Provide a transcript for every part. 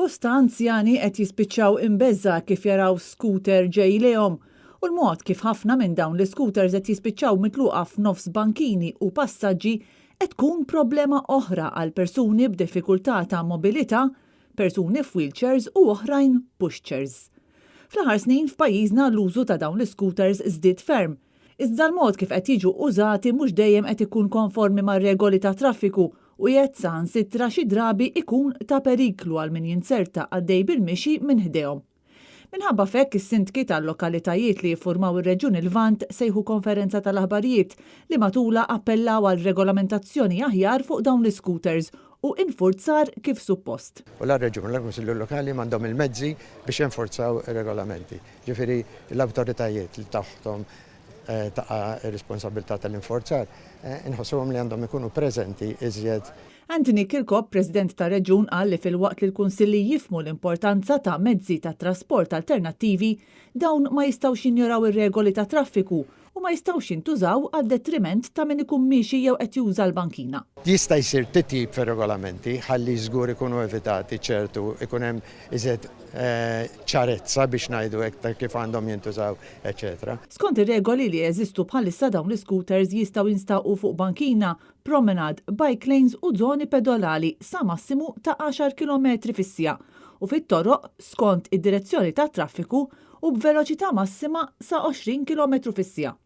Bosta anzjani qed jispiċċaw imbeżża' kif jaraw scooter ġej lejhom u l-mod kif ħafna minn dawn l-iscooters qed jispiċċaw mitluqa f'nofs bankini u passaġġi qed tkun problema oħra għal persuni b'diffikultà ta' mobilità, persuni f'wheelchairs u oħrajn pushchairs. Fl-aħħar snin f'pajjiżna l-użu ta' dawn l-iscooters żdied ferm. Iżda l-mod kif qed jiġu użati mhux dejjem qed ikun konformi mar-regoli tat-traffiku u qiegħed saħansitra xi drabi ikun ta' periklu għal min jinzerta għaddej bil-mixi minn ħdejhom. Minħabba f'hekk is-sindki tal-lokalitajiet li jiffurmaw ir-Reġjun il-Lvant sejħu konferenza tal-aħbarijiet li matulha appellaw għal regolamentazzjoni aħjar fuq dawn l-iscooters u infurzar kif suppost. U la r-Reġjun u la l-Kunsilli Lokali m'għandhom il-mezzi biex jenforzaw ir-regolamenti. Ġifieri l-awtoritajiet li taħthom taqa' r-responsabbiltà tal-inforzar, inħossuhom li għandhom ikunu preżenti iżjed. Anthony Kirkop, President tar-Reġjun qal li filwaqt li l-Kunsilli jifhmu l-importanza ta' mezzi ta' trasport alternattivi, dawn ma jistgħux jinjoraw ir-regoli tat-traffiku u ma jistgħux jintużaw għad-detriment ta' min ikun miexi jew qed juża l-bankina. Jista' jsir titjib fir-regolamenti ħalli żgur ikunu evitati ċertu ikun hemm iżjed ċarezza biex ngħidu hekk ta' kif għandhom jintużaw eċċetera. Skont ir-regoli li jeżistu bħalissa dawn l-iscooters jistgħu jinstaqu fuq bankina, promenade, bike lanes u żoni pedonali sa massimu ta' għaxar kilometri fis-siegħa u fit-toroq skont id-direzzjoni tat-traffiku u b'veloċità massima sa 20 kilometru fis-siegħa.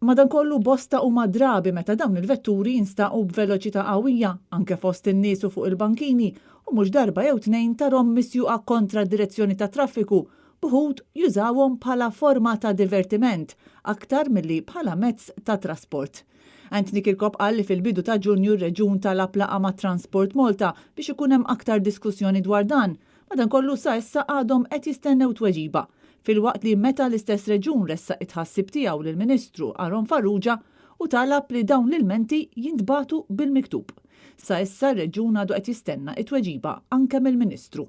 Madankollu bosta huma d-drabi meta dawn il-vetturi jinstaqu b'veloċità qawwija anke fost in-nies u fuq il-bankini u mhux darba jew tnejn tarhom misjuqa kontra d-direzzjoni tat-traffiku b'uħud jużawhom bħala forma ta' divertiment aktar milli bħala mezz ta' trasport. Anthony Kirkop qal li fil-bidu ta' Ġunju r-Reġjun talab laqgħa ma' Transport Malta biex ikun hemm aktar diskussjoni dwar dan, madankollu sa issa għadhom qed jistennew tweġiba, filwaqt li meta l-istess Reġjun ressaq it-tħassib tiegħu lill-Ministru Aaron Farrugia u talab li dawn l-ilmenti jintbagħtu bil-miktub. Sa issa r-Reġjun għadu qed jistenna t-tweġiba anke mill-Ministru.